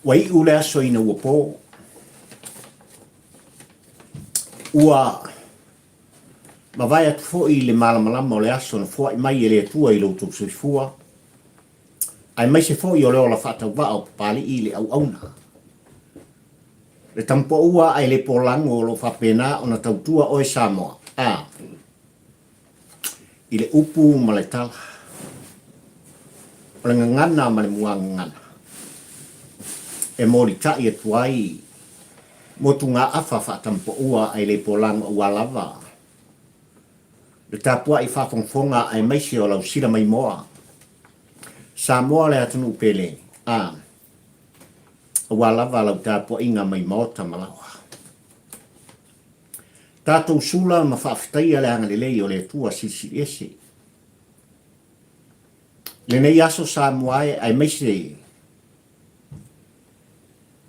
Ua iu le aso ina ua po. Ua mavae atu foi le malamalama o le aso na foai mai e le Atua i lo outou soifua, aemaise foi o le ola faatauvaa o Papalii i le auauna. Le tamupoua ae le polago o lo o faapena ona tautua oe Samoa, a i le upu ma le tala, o le gagana ma le muagagana e molitai atu ai motugaafa faatampoua ae le polago aua lava le tapuai faafogafoga aemaise o lau sila maimoa Samoa le atunuu pele a aua lava lau tapuaiga mai maota ma laoa. Tatou sula ma faafetaia le agalelei o le Atua Silisili Ese. Lenei aso Samoa e aemaise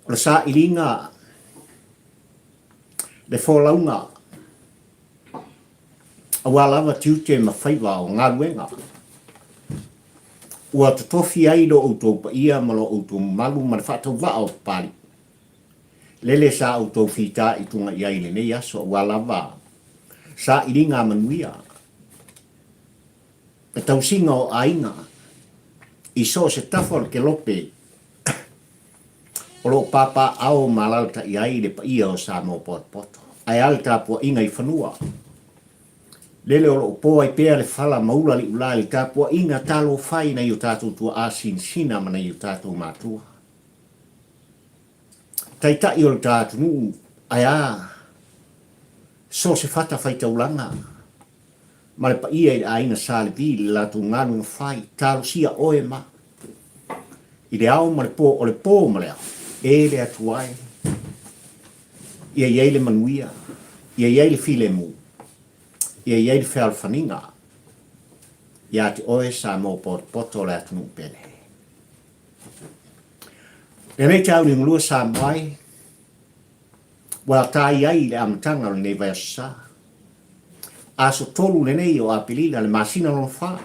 o le sailiga, le folauga, aua lava tiute ma faiva o galuega ua totofi ai lo outou paia ma lo outou mamalu ma le faatauvaa o Papalii. Lele sa outou fitaituga i ai i lenei aso aua lava sailiga manuia, le tausiga o aiga i so o se tafa o le kelope o lo o papaaao ma alaalatai ai le paia o Samoa potopoto. Ae a le tapuaiga i fanua? Lele o lo o po ai pea le fala ma ula liulā i le tapuaiga talofa i nai o tatou tuaa sinasina ma nai o tatou matua. Taitai o le ta atunuu, ae a so o se fata faitaulaga ma le paia i le aiga Sa Levi i le latou galuega fai, talosia oe ma i le ao ma le po, o le po ma le ao, e le Atua e, ia i ai le manuia, ia i ai le filemu, ia i ai le fealofaniga ia te oe Samoa potopoto o le atunuu pele. Lenei taulingulua Samoa e, ua tai ai i le amataga o lenei vaiaso sa. Aso 3 lenei o Apelila le masina lona 4,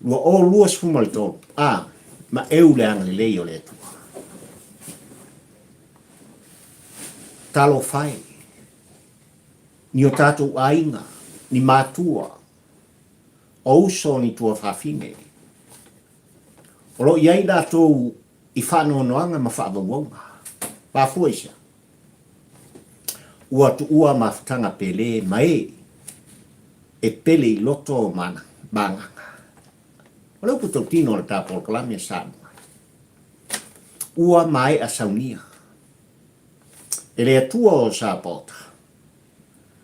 2023, a ma eu le agalelei o le Atua. Talofa e, ni o tatou aiga, ni matua, o uso ni tuafafine, o lo o i ai latou i faanoanoaga ma faavauauga. Mafua i sea? Ua tuua mafutaga pele ma e e pele i loto ma agaga. O le upu tautino o le ta polokalame a Samoa, ua maea saunia e le Atua o Sapaota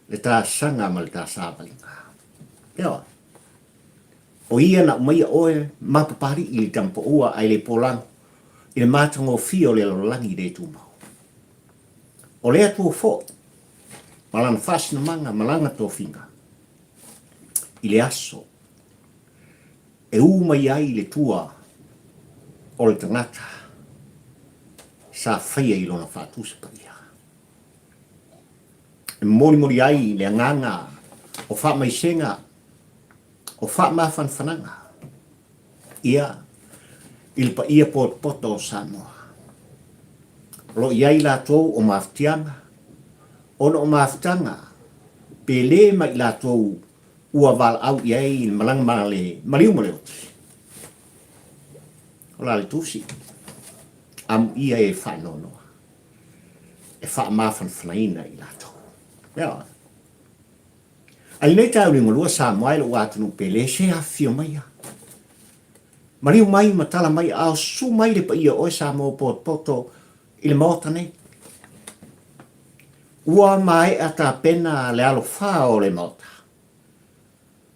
le tasaga ma le tasavaliga. Ioe. O ia na umaia oe ma Papali'i i le tamapoua ae le polago i le matagofie o le lalolagi le tumau. O le Atua foi ma lana faasinamaga ma lana tofiga i le aso e u mai ai le tua o le tagata sa faia i lona faatusa paia. E molimoli ai le agaga o faamaisega o faamafanafanaga ia i le paia potopoto o Samoa. O lo o i ai latou o mafatiaga, ona o mafutaga pe le ma i latou ua valaau i ai le malaga ma le maliu ma le oti. O la le tusi, amuia e faanoanoa, e faamafanafanaina i latou. Ioe. A i lenei taeao liugalua Samoa e lou atunuu pele se afifio mai a. Maliu mai ma tala mai a susu mai le paia oe Samoa potopoto i le maota nei. Ua maea tapena le alofā o le maota.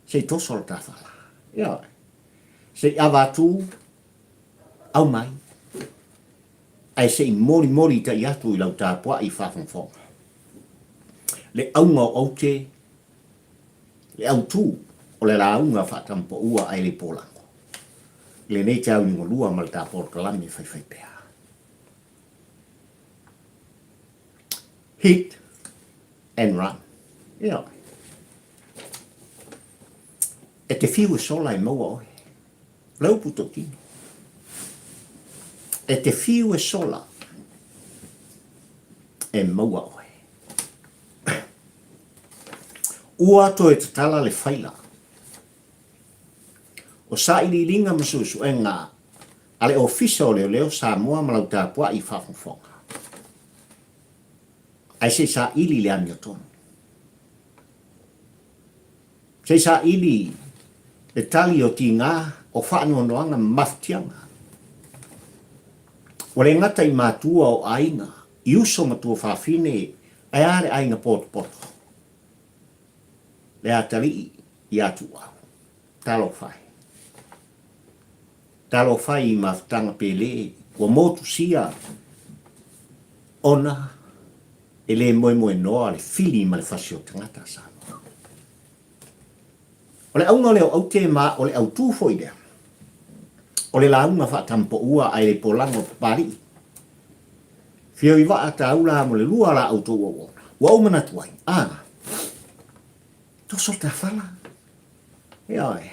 Se i toso le tafala. Ioe. Se i ava atu au mai. Ae se i molimoli tai atu i lau tapuai faafogafoga. Le auga o aute, le autū o le lauga faatampoua ae le polago. I lenei taunigalua ma le ta polokalame faifaipea. Hit and run. Ioe. E te whiu e sola e maua oe. O le upu tautino. E te fiu e sola, e maua oe. Ua toe tatala le faila. O sailiiliga ma suesuega a le Ofisa o Leoleo Samoa ma lau tapuai faafogafoga. Ae se i saili le amiotonu. Se i saili le tali o tiga o faanoanoaga ma mafatiaga. Ua le gata i matua o aiga, i uso ma tuafafine, ae a le aiga potopoto, le atalii ia Tuuau. Talofa e. Talofa i mafutaga pele ua motusia ona e le moemoenoa le fili ma le fasi o tagata a Samoa. O le auga o lea o aute ma o le autū foi lea, o le lauga faatampoua ae le polaga o Papalii. Fio i vaa tāula mo le lua la outou auauna. Ua ou manatu ai, a, toso le tafala. Ioe,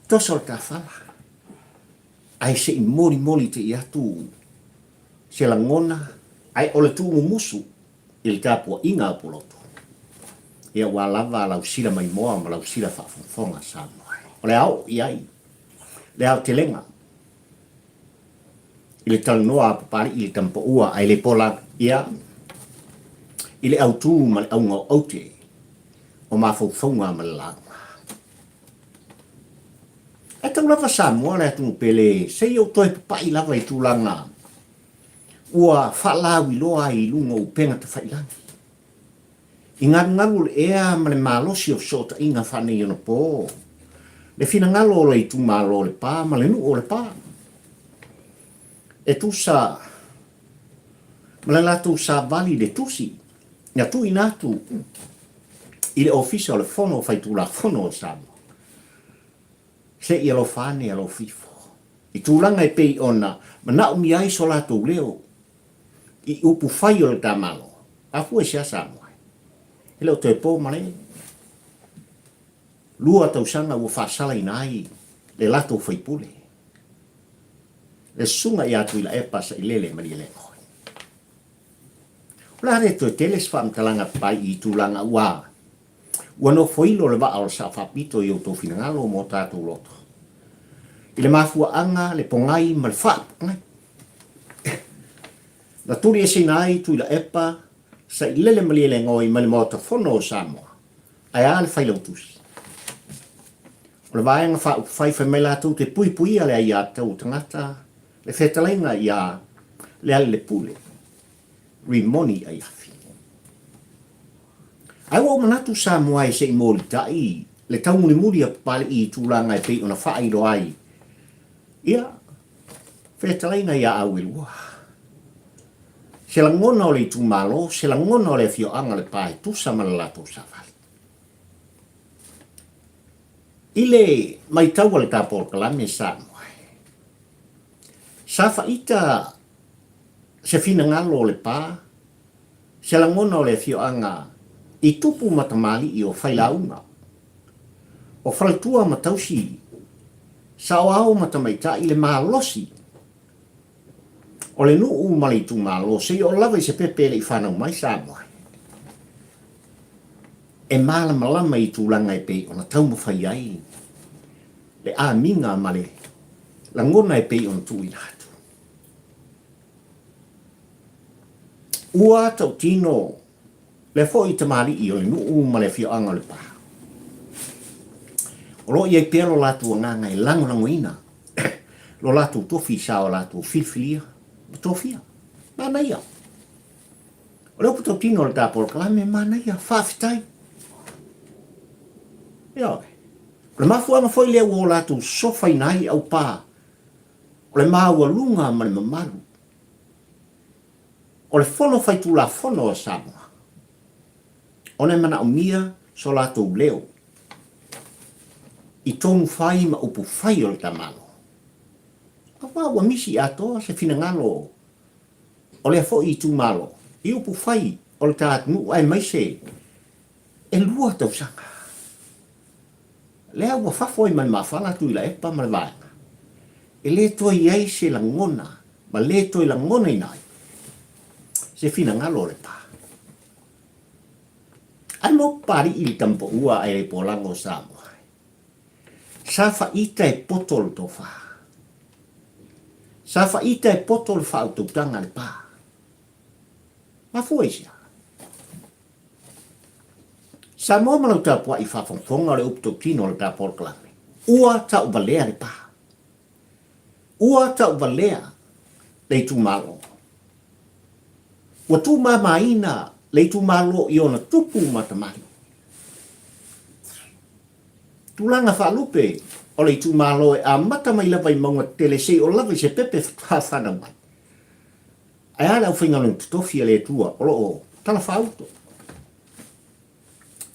toso le tafala. Ae se i molimoli te i atu se lagona, ae o le tuumumusu i le tapuaiga a Pulotu. Ia ua lava lau sila maimoa ma lau sila faafogafoga Samoa e. O le a oo i ai le aotelega i le talanoa a Papalii i le tamapoua ae le pola ia i le autū ma le auga o aute o mafaufauga ma le lauga. Ae tau lava Samoa le atunuu pele se i ou toe papai lava i tulaga ua faalauiloa ai i luga o upega tafailagi. I galugalu o le ea ma le malosi o fesootaiga faaneionapo, le finagalo o le itumalo o Lepa ma le nuu o Lepa, e tusa ma le latou savali i le tusi na tuuina atu i le Ofisa o le Fono Faitulafono o Samoa, se i alofa ane alofa ifo i tulaga e pei ona manaomia ai so latou leo i upu fai o le ta Malo. Afua i se a Samoa? E le o toe po ma le lua tausaga ua faasalaina ai le latou faipule, le Susuga ia Tuilaepa Sailele Malielegaoi. O le a le toe tele se faamatalaga papai i tulaga ua ua nofoilo le vaa o le Sao Faapito i outou finagalo ma o tatou loto i le mafuaaga, le pogai ma le faapogai. Na tulieseina ai Tuilaepa Sailele Malielegaoi mai le Maota Fono o Samoa, ae a le Failautusi? O le Vaega Faaupufai fai mai latou te puipuia le aiatatau o tagata, le fetalaiga ia Lealailepule Rimoni Aiafi. Ae ua ou manatu Samoa e se i molitai le taumulimuli a Papalii i tulaga e pei ona faailoa ai ia fetalaiga ia Auelua. Se lagona o le itumalo, se lagona o le afioaga o Lepa e tusa ma le latou savali. I le maitau a le ta polokalame Samoa, sa faita se finagalo o Lepa, se lagona o le afioaga i tupu ma tamalii o failauga, o faletua ma tausi, saoao ma tamaitai le malosi o le nuu ma le itumalo seia oo lava i se pepe e le i fanau mai Samoa e malamalama i tulaga e pei ona taumafai ai le amiga ma le lagona e pei ona tuuina atu. Ua tautino lea foi tamalii o le nuu ma le afioaga o Lepa. O lo o i ai pea lo latou agaga e lagolagoina lo latou tofi sa o latou filifilia ma tofia. Manaia. O le upu tautino o le ta polokalame, manaia, faafetai. Ioe. O le mafuaaga foi lea ua o latou sofaina ai aupā o le maualuga ma le mamalu o le Fono Faitulafono a Samoa, ona e manaomia so latou leo i tonu fai ma upu fai o le ta Malo. Aua ua misi atoa se finagalo o lea foi itumalo i upu fai o le ta atunuu aemaise e lua tausaga. Lea ua fafo ai ma le mafala Tuilaepa ma le vaega, e le toe i ai se lagona. ma le toe lagonaina ai se finagalo o Lepa. Ai mo Papalii le tamapaua ae le polago o Samoa. Sa faita e poto le tofa. Sa faita e poto le faautautaga a Lepa. Mafua i se a? Samoa ma lau tapuai faafogafoga o le upu tautino o le ta polokalame. Ua tauvalea Lepa. Ua tauvalea le itumalo. Ua tuumamaina le itumalo i ona tupu ma tamalii. Tulaga faalupe o le itumalo e amata mai lava i mauga tetele seia lava i se pepe faatoa fanau mai. Ae a le aufaigaluega totofi a le Atua o lo o talafaauto?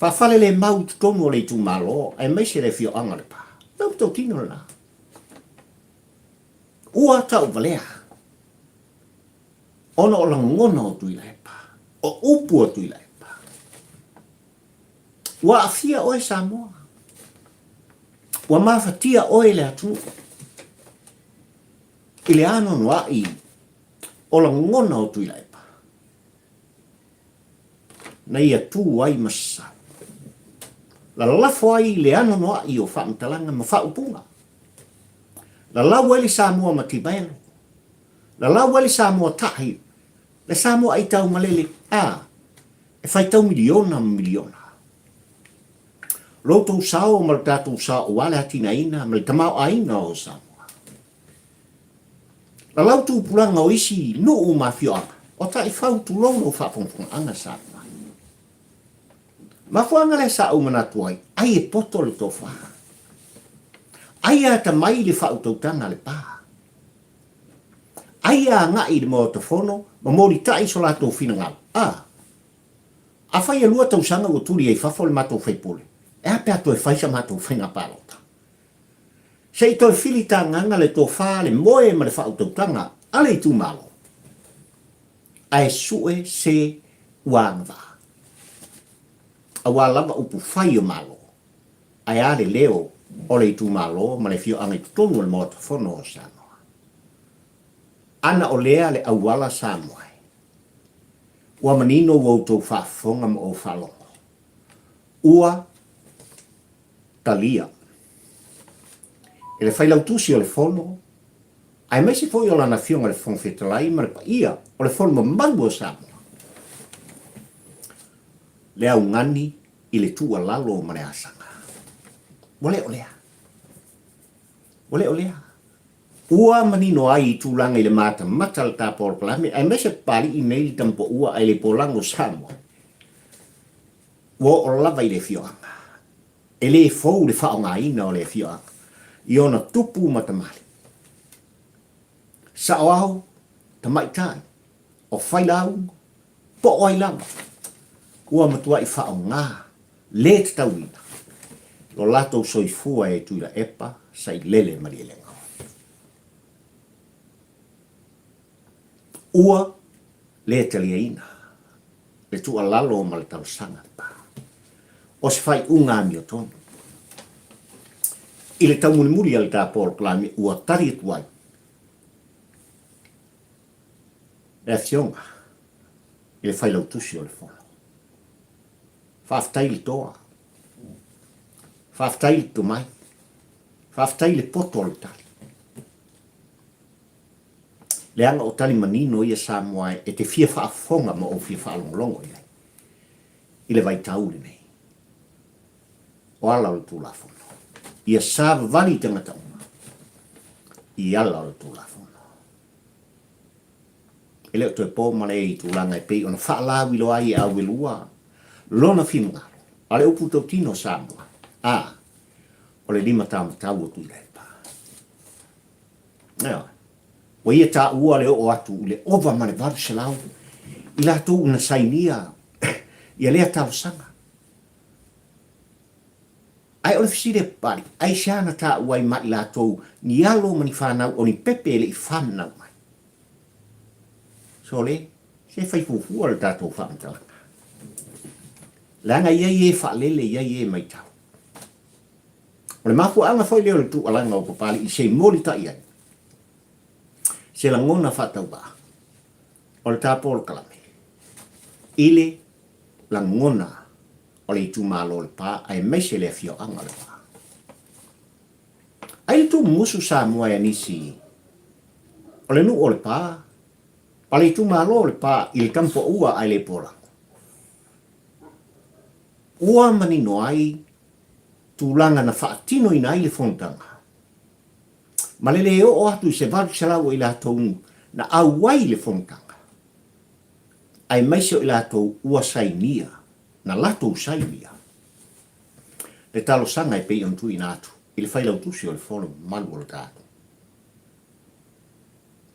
Faafalelemau i totonu o le itumalo aemaise le afioaga o Lepa. O le tautino lena. Ua tauvalea ona o lagona o Tuilaepa, o upu o Tuilaepa. Ua aafia oe Samoa. Ua mafatia oe le atunuu i le anoanoai o lagona o Tuilaepa na ia tu ai ma sau. Lalafo ai le anoanoai o faamatalaga ma faaupuga. Lalau ai le Samoa Mativaelo. Lalau ai le Samoa Tahi. Le Samoa Aitaumalele, a, e faitau miliona ma miliona. Lo outou sao ma lo tatou sao aua le atinaeina ma le tamaoaiga o Samoa. Lalau tupulaga o isi nuu ma afioaga o taifau tulou lau faafogafogaaga Samoa. Mafuaaga lea sa ou manatu ai, ai e poto le tofa. Ai e atamai le faautautaga a le pa. Ai e agai i le Maota Fono ma molitai so latou finagalo. A. Afai e lua tausaga ua tuli ai fafo le matou faipule, e a pe a toe fai sa matou faiga palota? Se i toe filitagaga le tofa, le moe ma le faautautaga a le itumalo, ae sue se ua agavaa. Aua lava upu fai o Malo, ae a le leo o le itumalo ma le afioaga i totonu o le Maota Fono o Samoa. Ana o lea le auala Samoa e. Ua manino ua outou faafofoga ma ou faalogo. Ua talia e le Failautusi o le Fono, aemaise foi o Lana Afioga i le Fofoga Fetalai ma le paia o le Fono mamalu o Samoa, le augani i le tuualalo ma le asaga. Ua le o lea. Ua le o lea. Ua manino ai i tulaga i le matamata le ta polokalame, aemaise Papalii nei le tamapaua ae le polago o Samoa. Ua oo lava i le afioaga. E le fou le faaaogaina o le afioaga i ona tupu ma tamalii. Saoao, tamaitai, o failauga, po o ai lava, ua matuai faaaoga le tatauina lo latou soifua e Tuilaepa, Sailele ma Lielegaoa. Ua le taliaina le tuualalo ma le talosaga o se faaiuga amiotonu. I le taumulimuli a le ta polokalame ua tali atu ai le Afioga i le Failautusi o le Fono. Faafetai le toa, faafetai le tomai, faafetai le poto o le tali. Leaga o tali manino ia Samoa e te fia faafofoga ma ou fia faalogologo i ai i le vaitau lenei. O ala o le Tulafono. Ia savavali tagata uma i ala o le Tulafono. E le o toe po male i tulaga e pei ona faalauiloa ai e Auelua lona finagalo, a o le upu tautino Samoa, a, o le limataumatau o Tuilaepa. Ioe. Ua ia taua le oo atu i le ova ma le 800 i latou na sainia ia lea talosaga. Ae o le fesili a Papalii, aisea na taua ai ma i latou ni alo ma ni fanau o ni pepe e le i fanau mai? Sole, se fai fuafua le tatou faamatalaga. Leaga e i ai e faalele, e i ai e maitau. O le mafuaaga foi lea o le tuualaga o Papalii se i molitai ai. Se lagona faatauvaa o le ta polokalame i le lagona o le itumalo o Lepa aemaise le afioaga o Lepa. Ai le tuumusu Samoa e nisi o le nuu o Lepa ma le itumalo o Lepa i le tamuaua ae le polago. Ua manino ai tulaga na faatinoina ai le fonotaga ma le lē oo atu i se 800 o i latou na auai i le fonotaga, aemaise o i latou ua sainia, na latou sainia le talosaga e pei ona tuuina atu i le Failautusi o le Fono Mamalu o le tatou.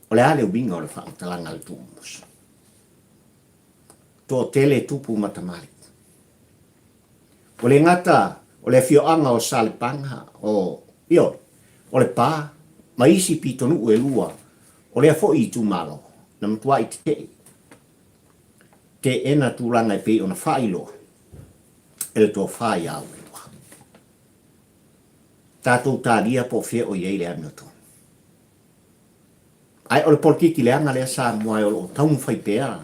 O le a le uiga o le faamatalaga a le Tuumusu? Toatele tupu ma tamalii. Ua le gata o le afioaga o Salepaga, o, ioe, o Lepa, ma isi pitonuu e lua o lea foi itumalo, na matuai tetee teena tulaga e pei ona faailoa e le tofa ia Auelua. Tatou talia po o fea o i ai le amiotonu. Ae o le polokiki leaga lea Samoa e o lo o taumafai pea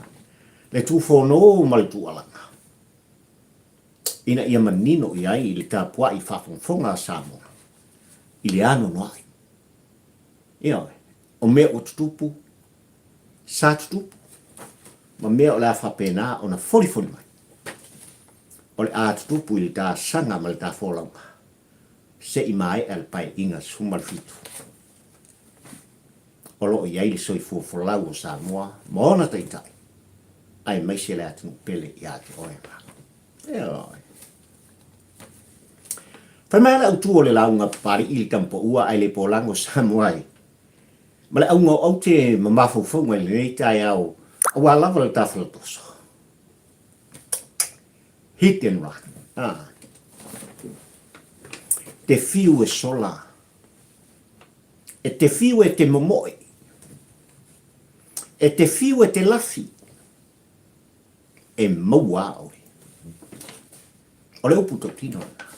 le tufono ma le tuualana ina ia manino i ai le tapuai faafogafoga a Samoa i le anoanoai. Ioe, o mea ua tutupu, sa tutupu, ma mea o le a faapena ona folifoli mai, o le a tutupu i le tasaga ma le tafolauga se i maea le Paeaiga 17. O lo o i ai le soifua folau o Samoa ma ona taitai, aemaise le atunuu pele ia te oe Malo. Ioe. Fai mai le autu o le lauga Papalii i le Tamupaua ae le polago Samoa ai. Ma le auga o aute ma mafaufauga i lenei taeao aua lava le tafalatoso. Hit and run. Ah. Te whiu e sola. E te whiu e te momoe. E te whiu e te lawhi. E maua a oe. O le upu tautino lena.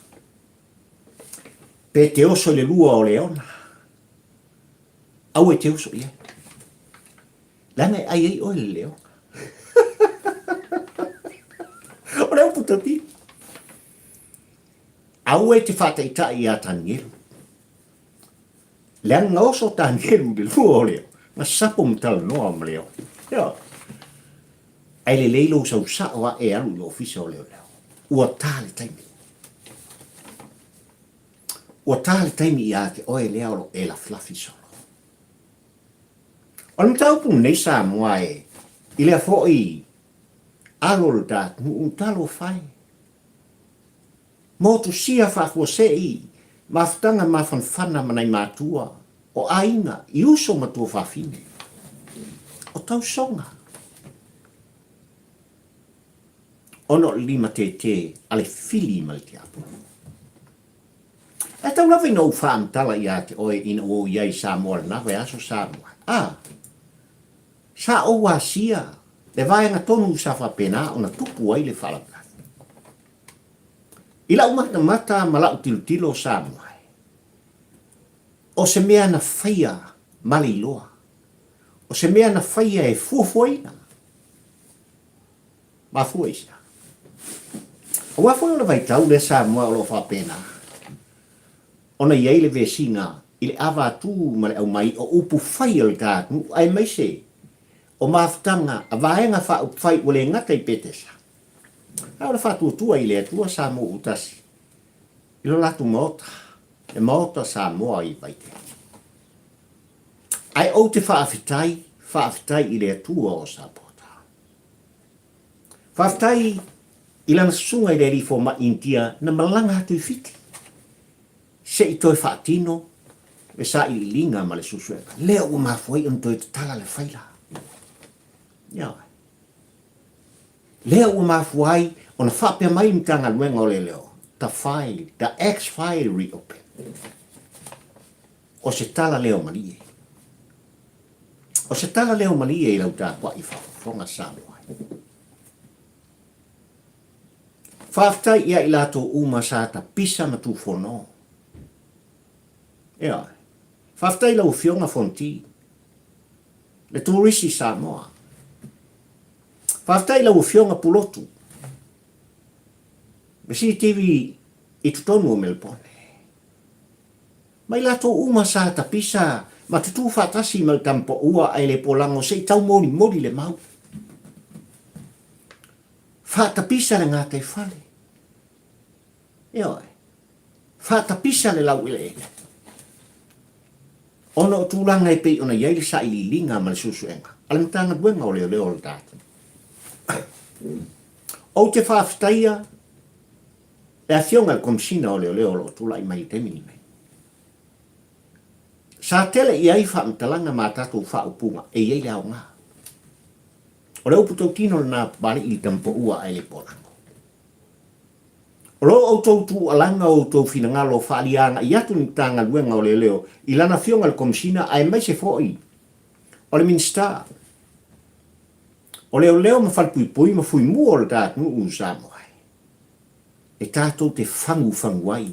Pe te oso i le lua o le ona, aua e te oso i ai. Leaga e ai ai oe le leona. O le upu tautino. Aua e te faataitai iā Tanielu. Leaga na oso Tanielu i le lua o leo, na sapo ma talanoa ma leo. Ioe. Ae lelei lou sau sao ae e alu i le ofisa o leoleo. Ua ta le taimi. Ua ta le taimi iā te oe lea o lo e lafilafi solo. O le mataupu lenei Samoa e i lea foi alo o le ta atunuu talofa e. Motusia faafuasei, mafutaga mafanafana ma nai matua, o aiga i uso ma tuafafine. O tausoga. Ona o le limatētē a le fili ma le tiapolo. Ae tau lava ina ou faamatala ia te oe ina ua ou i ai i Samoa lena vaiaso Samoa. A! Sa ou asia le vaega tonu sa faapena ona tupu ai le faalavelave. I lau matamata ma lau tilotilo o Samoa, o se mea na faia ma le iloa, o se mea na faia e fuafuaina. Mafua i se aha? Aua foi o le vaitau lea Samoa o lo o faapena ona i ai le vesiga i le ava atu ma le aumai o upu fai a le ta atunuu aemaise o mafutaga a vaega faaupufai ua le gata i Petesa A o le faatuatua i le Atua Samoa ua tasi i lo latou Maota, le Maota Samoa i Vaitele. Ae ou te faafetai, faafetai i le Atua o Sapota. Faafetai i lana susuga i le Alii Fomai Initia na malaga atu i Fiti se i toe faatino le sailiiliga ma le suesuega. Lea ua mafua ai ona toe tatala le faila. Ioe. Lea ua mafua ai ona faapea mai le Matagaluega o Leoleo, The file, the X-file reopen. O se tala leo malie. O se tala leo malie i lau tapuai faafofoga Samoa. Faafetai ia i latou uma sa tapisa ma tufono. Ioe. Faafetai i lau Afioga Fonti. Le Turisi Samoa. Faafetai i lau Afioga Pulotu, le CTV i totonu o Melbourne. Ma i latou uma sa tapisa ma tutū faatasi ma le tamapaua ae le polago se i taumolimoli le mau. Faatapisa le gataifale. Ioe. Faatapisa le laueleele. Ona o tulaga e pei ona i ai le sailiiliga ma le suesuega a le Matagaluega o Leoleo o le tatou. Ou te faafetaia le Afioga i le Komesina o Leoleo o lo o tulai mai i le taimi lenei. Sa tele i ai faamatalaga ma a tatou faaupuga e i ai le aoga. O le upu tautino lena Papalii i le tamapaua ae le polago. O lo outou tuualaga o outou finagalo faaalia agai atu i le Matagaluega o Leoleo i lana Afioga i le Komesina aemaise foi o le Minisita o Leoleo ma Falepuipui ma Fuimu o le ta atunuu o Samoa e tatou te fagufagu ai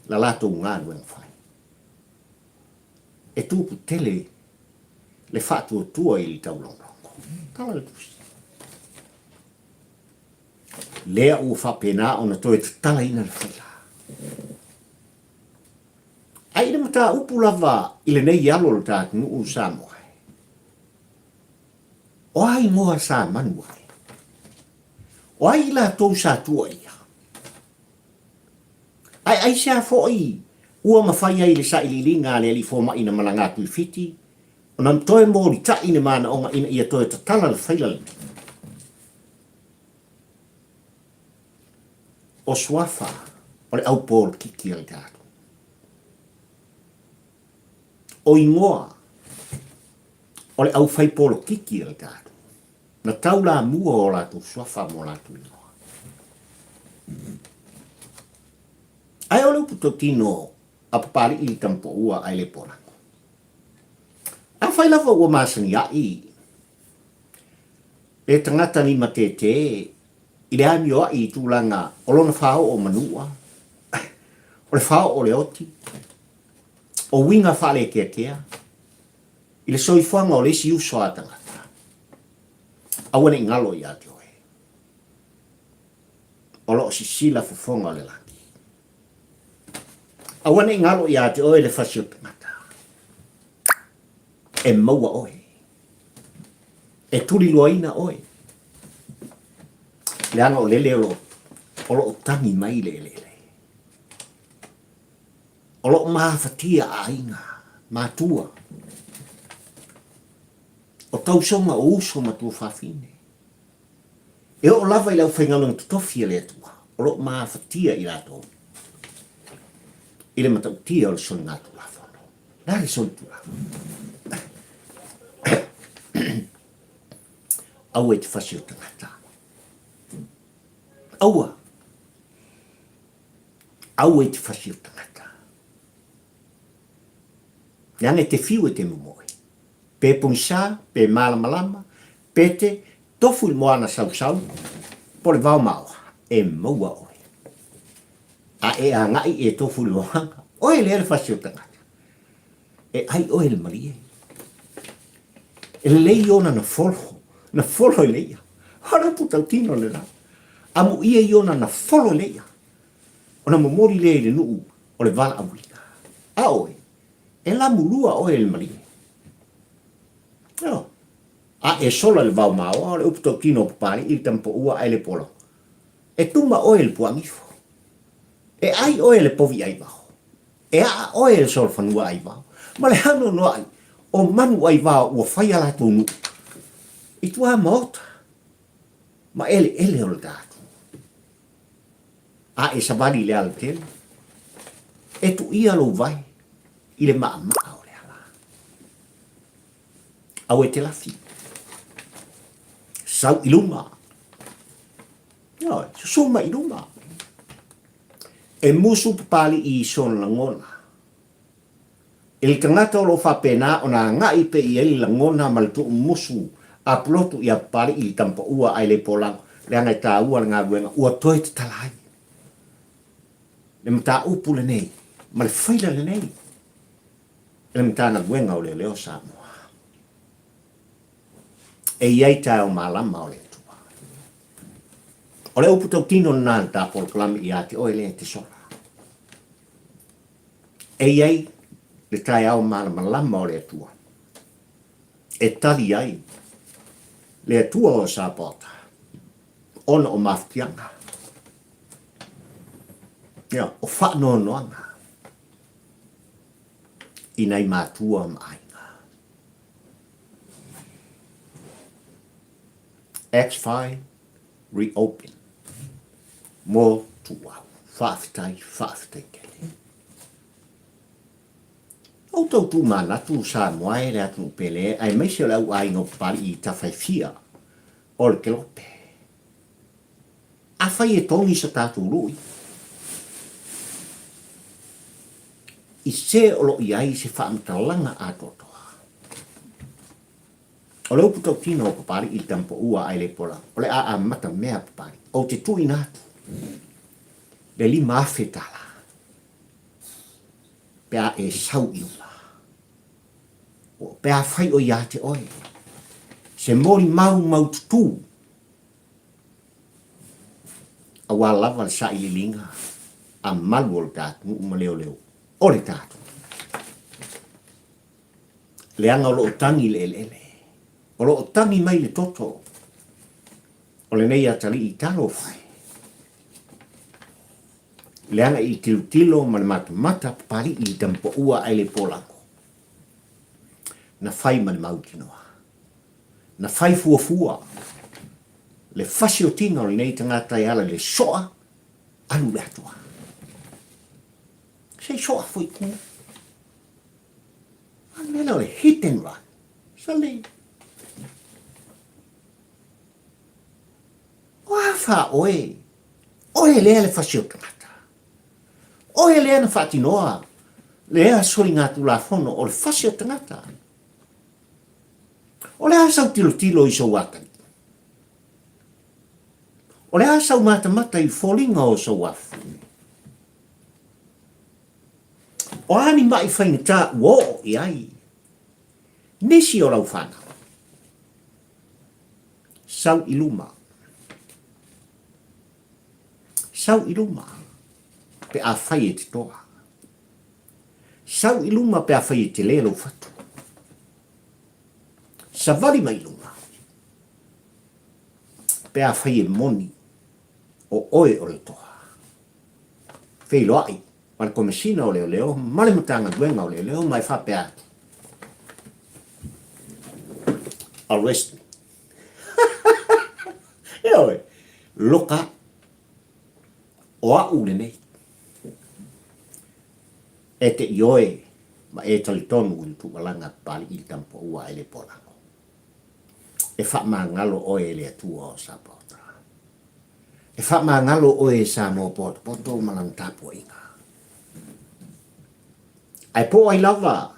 la latou galuega fai. E tupu tele le faatuatua i le taulogologo. Tala le tusi. Lea ua faapena ona toe tatalaina le faila. Ae i le mataupu lava i lenei alo o le ta atunuu o Samoa, o a igoa sa manu ai? O ai i latou sa tuuaia? Ae aisea foi ua mafai ai le sailiiliga a le alii fomai na malaga atu i Fiti ona toe molitai le manaoga ina ia toe tatala le faila lenei? O suafa o le au polokiki a le tatou. O igoa o le au fai polokiki a le tatou. Na taulamua o latou suafa mo latou igoa. Ae o le upu tautino a Papalii i le tamapoua ae le polago. Afai lava ua masaniai le tagata limatētē i le amioai i tulaga o lona fāoo manua, o le fāoo o le oti, o uiga faalekeakea i le soifuaga o le isi uso a tagata, aua ne i galo ia te oe. O lo o sisila fofoga o le lagi. Aua ne i galo ia te oe le fasi o tagata. E maua oe. E tuliloaina oe. Leaga o lele o lo, o lo o tagi mai le eleele. O lo o mafatia aiga, matua. O tausoga o uso ma tuafafine. E oo lava i le aufaigaluega totofi a le Atua, o lo o mafatia i latou i le matautia o le soligatulafono. Le a le solitulafono? Aua i te fasi o tagata. Aua. Aua i te fasi o tagata. Leaga e te fiu e te momoe. Pe pogisa, pe malamalama, pe te tofu i le moana sausau, po le vao maoa, e maua oe. A e agai e tofu i le moana, oe lea le fasi o tagata. E ai oe i le malie. E lelei ona na folo, na folo i le ia. O le upu tautino le la. Amuia i ona na folo i le ia. Ona momoli lea i le nuu o le valaauina. A oe, e lamulua oe i le malie. Oh. A e sola i le vao maoa o le upu tautino o Papalii i le tamapoua ae le polo. E tuma oe i le puaagifo. E ai oe i le povi aivao. E aa oe e le solofanua aivao, ma le hanoanoaʻi o manu aivao ua fai a latou nuu i tuamaota ma eleele o le tatou. A e savali i le alatele, e tuia lou vae i le maʻamaʻa o le ala. Aua e te lafi. Sau i luma. Ioe, susu mai i luma. E musu Papalii i sona lagona. I le tagata o lo o faapena ona agai pea i ai le lagona ma le tuumusu a pulotu iā Papalii i le tamapaua ae le polago, leaga e taua le galuega ua toe tatala ai le mataupu lenei ma le faila lenei e le Matagaluega o Leoleo o Samoa. E i ai taeao malama o le Atua. O le upu tautino lena a le ta polokalame ia te oe lea e te sola. E i ai le taeao malamalama o le Atua e tali ai le Atua o Sapaota ona o mafutiaga, ia, o faanoanoaga i nai matua ma aiga. X5 reopen mo Tuuau. Faafetai, faafetai tele. Outou tumanatu Samoa e le atunuu pele aemaise o le au aiga o Papali'i i tafa e fia o le kelope. Afai e togi sa tatou lui, i se o lo o i ai se faamatalaga atoatoa. O le upu tautino o Papali'i i le tamapoua ae le pola, o le a amata mea Papali'i. Ou te tuuina atu le 5000 tala pe a e sau i luma. Pe a fai o ia te oe se molimau maututū aua lava le sailiiliga a malu o le ta atunuu ma leoleo o le ta atunuu. Leaga o lo o tagi i le eleele, o lo o tagi mai le toto o lenei atalii talofa e. Leaga i tilotilo ma le matamata papalii i tamapoua ae le polago. Na fai ma le mautinoa. Na fai fuafua le fasiotiga o lenei tagata e ala i le soa alu i le atoa. Se i soa foi ku. A le mea lea o le hit and run. Sale. O a fa oe? Oe lea le fasi o tagata. Oe lea na faatinoa lea soligatulafono o le fasi o tagata. O le a sau tilotilo i sou atalii? O le a sau matamata i foliga o sou afafine? O a ni maʻi faigata ua oo i ai nisi o lau fanau? Sau i luma. Sau i luma pe afai e te toa. Sau i luma pe afai e tele lou fatu. Savali mai i luma pe afai e moni o oe o le toa. Feiloai ma le Komesina o Leoleo ma le Matagaluega o Leoleo ma e faapea atu, Arrest me. Ioe, loka o a'u lenei. E te ioe ma e talitonu i le tuualanga a Papali'i le Tamapoua ae le Polago. E faamagalo oe e le Atua o Sapaota. E faamagalo oe e Samoa potopoto ma lana tapuaiga. Ae po o ai lava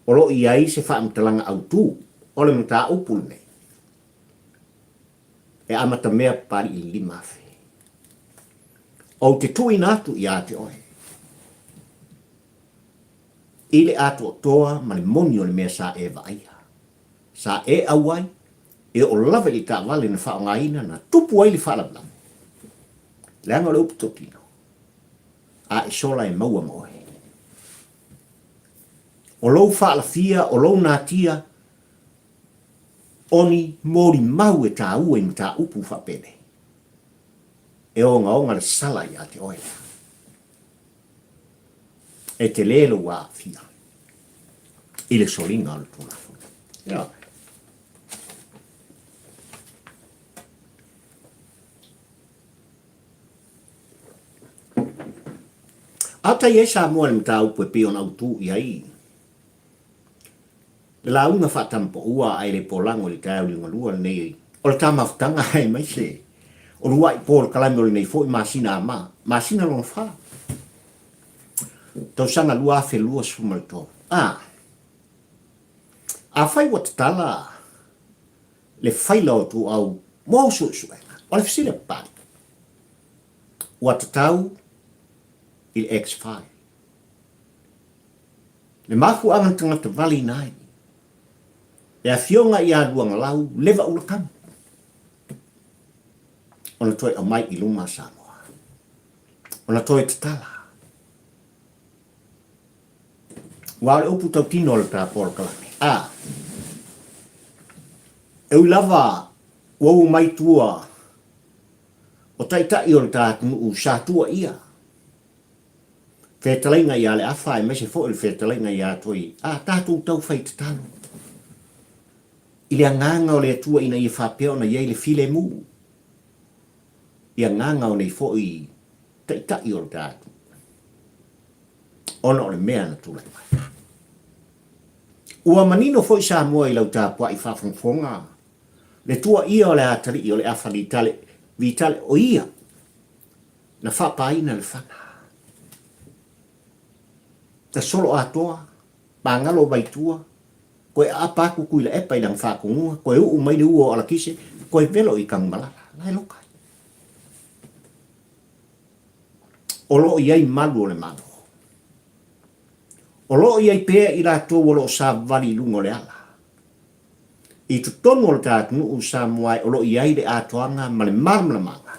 o lo o i ai se faamatalaga autu o le mataupu lenei, e amatamea Papali'i i le 5000. Ou te tuuina atu ia te oe i le atoatoa ma le moni o le mea sa e vaaia, sa e auai, e oo lava i le taavale na faaaogaina na tupu ai le faalavelave. Leaga o le upu totino, a e sola e maua ma oe. O lou faalafia, o lou natia, o ni molimau e taua i mataupu faapenei. E ogaoga le sala ia te oe lea. E tele lou aafia i le soliga o le Tulafono. Ioe. A tai ai Samoa i le mataupu e pei ona autu i ai le lauga faatamapaua ae le polago i le taeao liugalua lenei o le ta mafutaga aemaise o luaʻi polokalame o lenei foi masina ama, masina lona fa, tausaga 2023. A, afai ua tatala le faila o Tuuau mo suesuega, o le fesili a Papalii, ua tatau i le X-File. Le mafuaaga na tagata valeina ai. Le afioga ia Luagalau Leva Ulakamu ona toe aumai i luma Samoa. Ona toe tatala. Aua o le upu tautino o le ta polokalame. A. E ui lava ua ua mai tua o taitai o le ta atunuu sa tuuaia fetalaiga ia Leafa aemaise foi o le fetalaiga ia Toi, a tatou tau fai tatalo i le agaga o le Atua ina ia faapea ona i ai le filemu i agaga o nei foi taitai o le ta atunuu ona o le mea na tulai mai. Ua manino foi Samoa i lau tapuai faafogafoga le tuuaia o le atalii o Leafa Vitale, Vitale o ia na faapaina le fana. Na solo atoa, pagalo mai tua, koe aapa atu Tuilaepa i lana faatonuga, koe uu mai le ua o Alakise, koe velo i Tanumalala. La e loka ai. O lo o i ai malu o le Malo. O lo o i ai pea i latou o lo o savavali i luga o le ala. I totonu o le ta atunuu Samoa o lo o i ai le atoaga ma le malamalamaga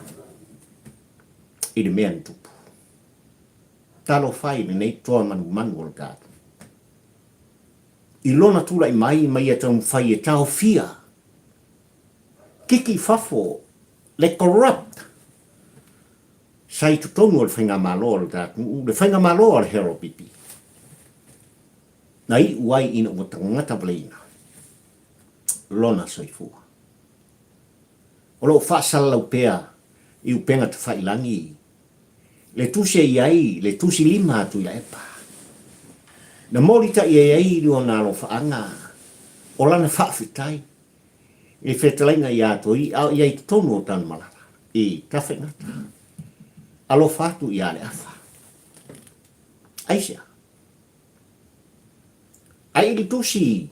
i le mea na tupu. Talofa i lenei toa manumanu o le ta atunuu. I lona tulai mai ma ia taumafai e taofia kiki i fafo le corrupt sa i totonu o le faigamalo a le ta atunuu, le faigamalo a le Harold Pipi. Na iu ai ina ua tagata valeina lona soifua. O lo o faasalalau pea i upega tafailangi le tusi e i ai le tusi lima a Tuilaepa. Na molitai ai ai lona alofaaga o lana faafetai i le fetalaiga ia Toi a o i ai i totonu o Tanumalala i Tafaigata. Alofa atu ia Leafa. Aisea? Ai i le tusi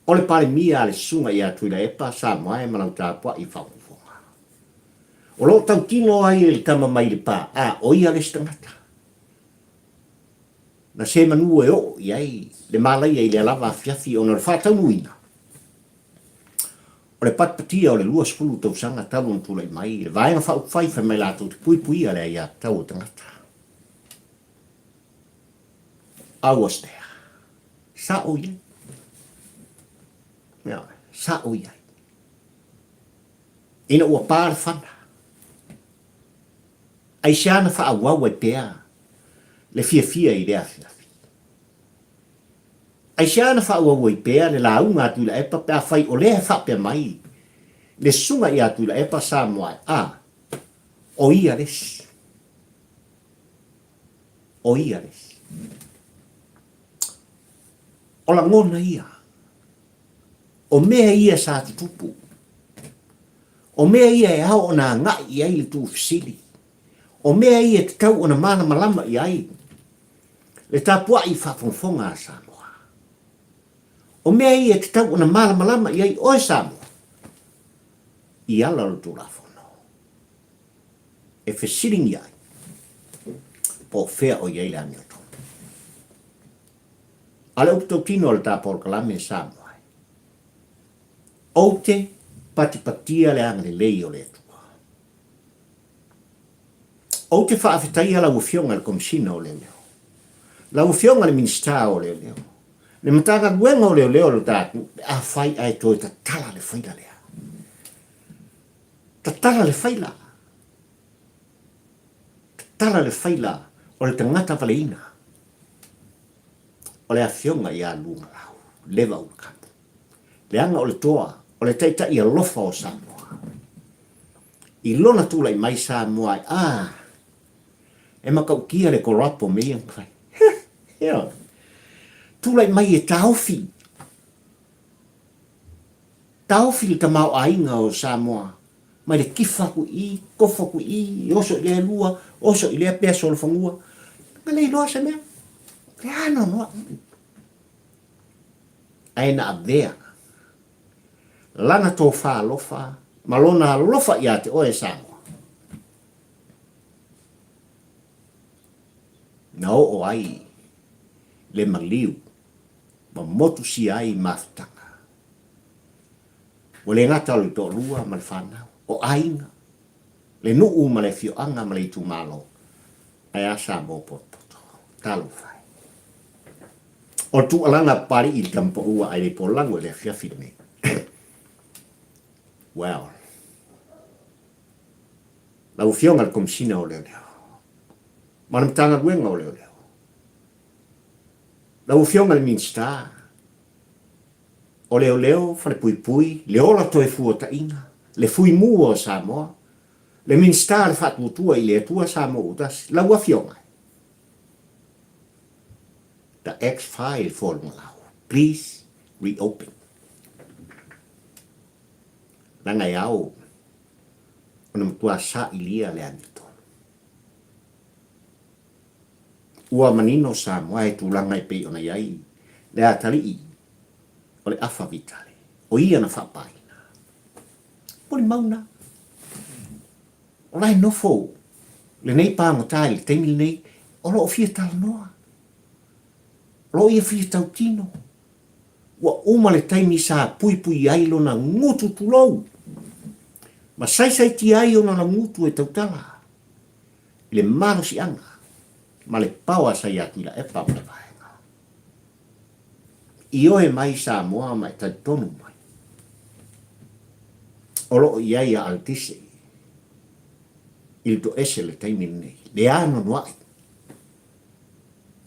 o le Palemia a le Susuga ia Tuilaepa Samoae ma lau tapuai faafofoga. O lo o tautino ai e le tama mai le pa, a o ia le isi tagata. Na se manu e oo i ai le malaia i lea lava afiafi ona o le faataunuuina o le patipatia o le 20 tausaga talu ona tulai mai le Vaega Faaupufai fai mai latou te puipuia le aiatatau o tagata. I was there. Sa ou i ai. Ioe, sa ou i ai. Ina ua pa le fana, aisea na faaauau ai pea le fiafia i lea afiafi? Aisea na faaauau ai pea le lauga a Tuilaepa pe afai o lea e faapea mai le susuga ia Tuilaepa Samoa a, o ia le isi. O ia le isi. O lagona ia. O mea ia sa tutupu. O mea ia e ao ona agai i ai le tuufesili. O mea ia e tatau ona malamalama i ai le tapuai faafogafoga a Samoa. O mea ia e tatau ona malamalama i ai oe Samoa i ala o le Tulafono e fesiligia ai po o fea o i ai le amiotonu. A o le upu tautino a le ta polokalame e Samoa ai, Ou te patipatia le agalelei o le Atua. Ou te faafetaia lau Afioga i le Komesina o Leoleo, lau Afioga i le Minisita o Leoleo, le Matagaluega o Leoleo o le ta atunuu, pe afai ae toe tatala le faila lea. Tatala le faila. Tatala le faila o le tagata valeina o le Afioga ia Lugalau Leva Ulakapu, leaga o le toa o le taitai alofa o Samoa. I lona tulai mai Samoa ai, a, e matautia le corrupt o mea ia na fai. Ioe. Tulai mai e taofi, taofi le tamaoaiga o Samoa mai le kifa aku i i, kofo aku i i, oso i lea lua, oso i lea pea solofanua. Na le iloa se mea. Le anoanoai. Ae na avea lana tofa alofa ma lona alofa ia te oe Samoa. Na oo ai le maliu ma motusia ai mafutaga. Ua le gata o le toalua ma le fanau, o aiga, le nuu ma le afioaga ma le itumalo, ae a Samoa potopoto. Talofa e. O le tuualala a Papalii i le tama paua ae le polago i le afiafi lenei. Well, lau Afioga i le Komesina o Leoleo, ma le Matagaluega o Leoleo, lau Afioga i le Minisita o Leoleo, Falepuipui, le Ola Toefuataiga, le Fuimu o Samoa, le Minisita o le Faatuatua i le Atua Samoa ua Tasi, lau Afioga, the X-File for Lugalau, please reopen. Leaga e ao ona matua sailia le amiotonu. Ua manino Samoa e tulaga e pei ona i ai le atalii o le afa vitale, o ia na faapaina. Molimau na. O la e nofo lenei pagota i le taimi lenei, o lo o fia talanoa. O lo o ia fia tautino. Ua uma le taimi sa puipui ai lona gutu tulou, ma saisaitia ai ona lagutu e tautala i le malosiaga ma le paoa sa ia Tuilaepa ma le vaega. Ioe mai Samoa ma e talitonu mai, o lo o i ai a Aldise i le toese i le taimi lenei, le anoanoai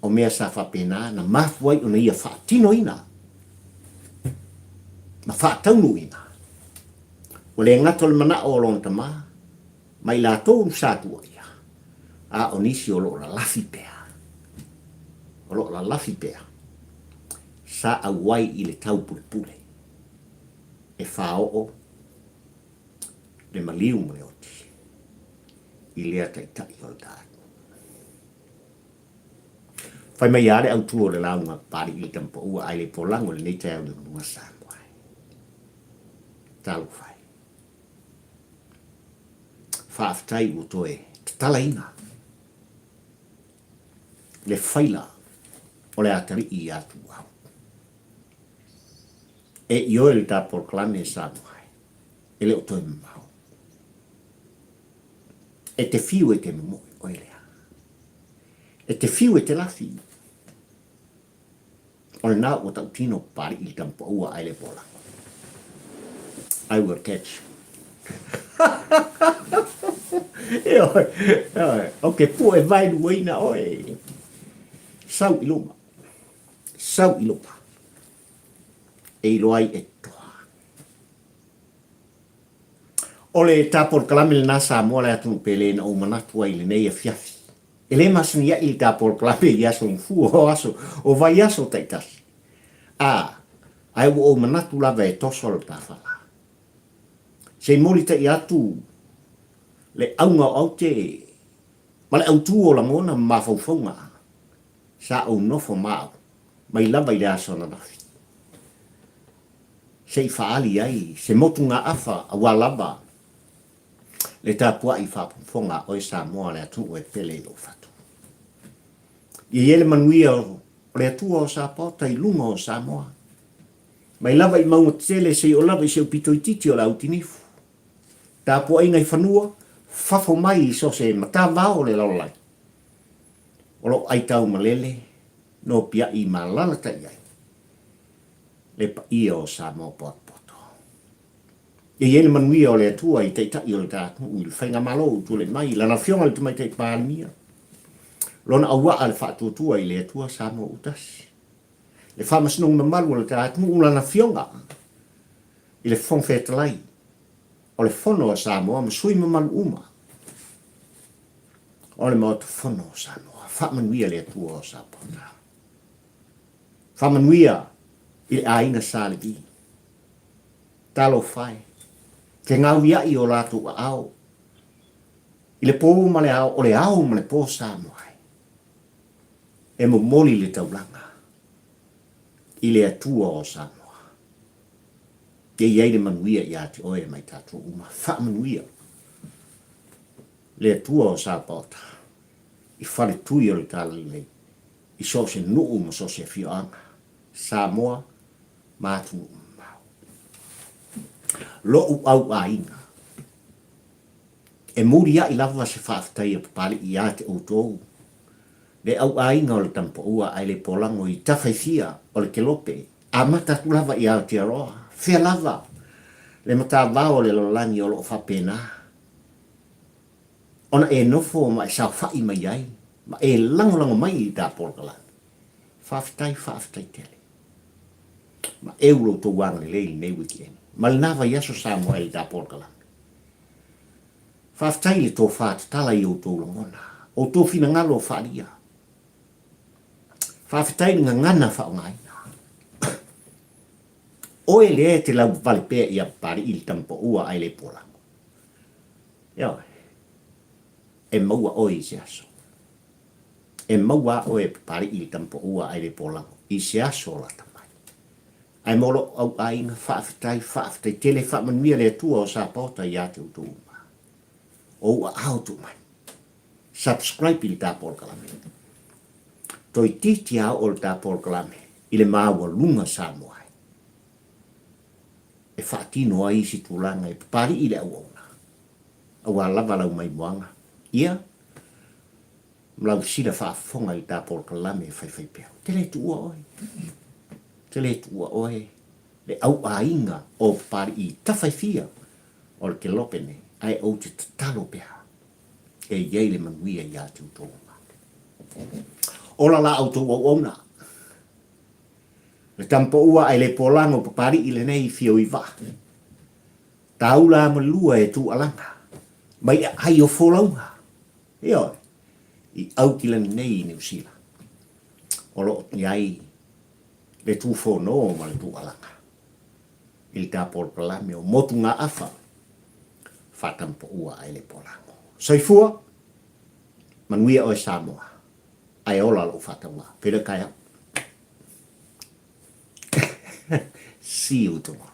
o mea sa faapena na mafua ai ona ia faatinoina ma faataunuuina. Ua le gata o le manao o lona tama ma i latou sa tuuaia, a o nisi o lo o lalafi pea, o lo o lalafi pea, sa auai i le taupulepule e faaoo le maliu ma le oti i lea taitai o le tatou. Fai mai lava le autu o le lauga Papalii i le tamapaua ae le polago i lenei taeao i le manua Samoa e. Talofa e. Faafetai ua toe tatalaina le faila o le atalii ia Tuuau. E ioe le ta polokalame Samoa e, e le o toe mamao. E te fiu e te momoe, oe lea. E te fiu e te lafi. O lena ua tautino Papalii i le tama paua ae le pola. I will catch you. E oe, e oe, o ke pue vaeluaina oe. Sau i luma, sau i luma. E iloa ai e toa. O le ta polokalame lena Samoa le atunuu pele na ou manatu ai i lenei afiafi. E le masani aʻi le ta polokalame i aso mafua o aso o vaiaso taitasi. A, ae ua ou manatu lava e toso le ta fala. Se i molitaʻi atu le auga o aute ma le autū o lagona ma mafaufauga sa ou nofo ma au mai lava i le aso ananafi. Se i faaali ai se motugaafa aua lava le tapuai faafofoga a oe Samoa le atunuu e pele i lou fatu. Ia i ai le manuia o le Atua o Sapaota i luga o Samoa. Mai lava i mauga tetele se i oo lava i si ou pito itiiti o le Autinifu. Tapuaiga i fanua, fafo mai i so o se matavao o le lalolagi. O lo o aitau malele nopiai ma alalatai ai le paia o Samoa potopoto. Ia i ai le manuia o le Atua i Taitai o le ta atunuu i le Faigamalo ua tulai mai i Lana Afioga i le Tamaitai Palemia, Lona auaa le faatuatua i le Atua Samoa ua tasi, le Faamasinoga mamalu o le ta atunuu, Lana Afioga i le Fofoga Fetalai o le Fono a Samoa ma sui mamalu uma o le Maota Fono o Samoa. Faamanuia le Atua o Samoa. Faamanuia i le aiga Sa Levi. Talofa e, ke gauiaʻi o latou aao i le pō ma le ao, o le ao ma le pō Samoa e, e momoli le taulaga i le Atua o Samoa. Ia i ai le manuia ia te oe ma i tatou uma. Faamanuia le Atua o Sapaota i faletui o le Talalelei i so o se nuu ma so o se afioaga, Samoa ma atunuu mamao. Lo'u au aiga. E mulia'i lava se faafetai a Papali'i ia te outou, le au aiga o le Tamapaua ae le polago i tafaifia o le Kelope, amata atu lava i Aotearoa, fea lava le matavao o le lalolagi o lo o faapena ona e nofo ma e saofa'i mai ai ma e lagolago mai i ta polokalame. Faafetai, faafetai tele. Ma eu lo outou agalelei i lenei weekend ma lena vaiaso Samoa i ta polokalame. Faafetai i le tofa tatala i outou lagona, outou finagalo o faaalia. Faafetai i le gagana faaaogaina. Oe lea e te lauvale pea ia Papali'i le tama paua ae le polago. Ioe. E maua oe i se aso. E maua a oe e Papali'i le tama paua ae le polago i se aso o lata mai. Ae mo lou au aiga, faafetai, faafetai tele, faamanuia le Atua o Sapaota ia te outou uma. O ou aao tuu mai. Subscribe i le ta polokalame. Toeitiiti a oo le ta polokalame i le maualuga Samoa ai. E faatino ai isi tulaga e papali'i le auauna, aua lava lau maimoaga, ia, ma lau sila faafofoga i ta polokalame e faifaipea. Ou te le tuua oe. Ou te le tuua oe le auaiga o Papali'i tafaifia o le kelope nei, ae ou te tatalo pea e i ai le manuia ia te outou uma. Ola la outou auauna. Le tamapaua ae le polago Papali'i lenei fio i vaa. Taula ma lua e tuualaga mai aai o folauga. Ioe, i Aukilani nei i Niu Sila, o lo o i ai le tufono ma le tuualaga i le ta polokalame o Motugaafa Faatamapaua ae le Polago. Soifua, manuia oe Samoa, ae ola lou faatauvaa. Feiloai taeao. See you tomorrow.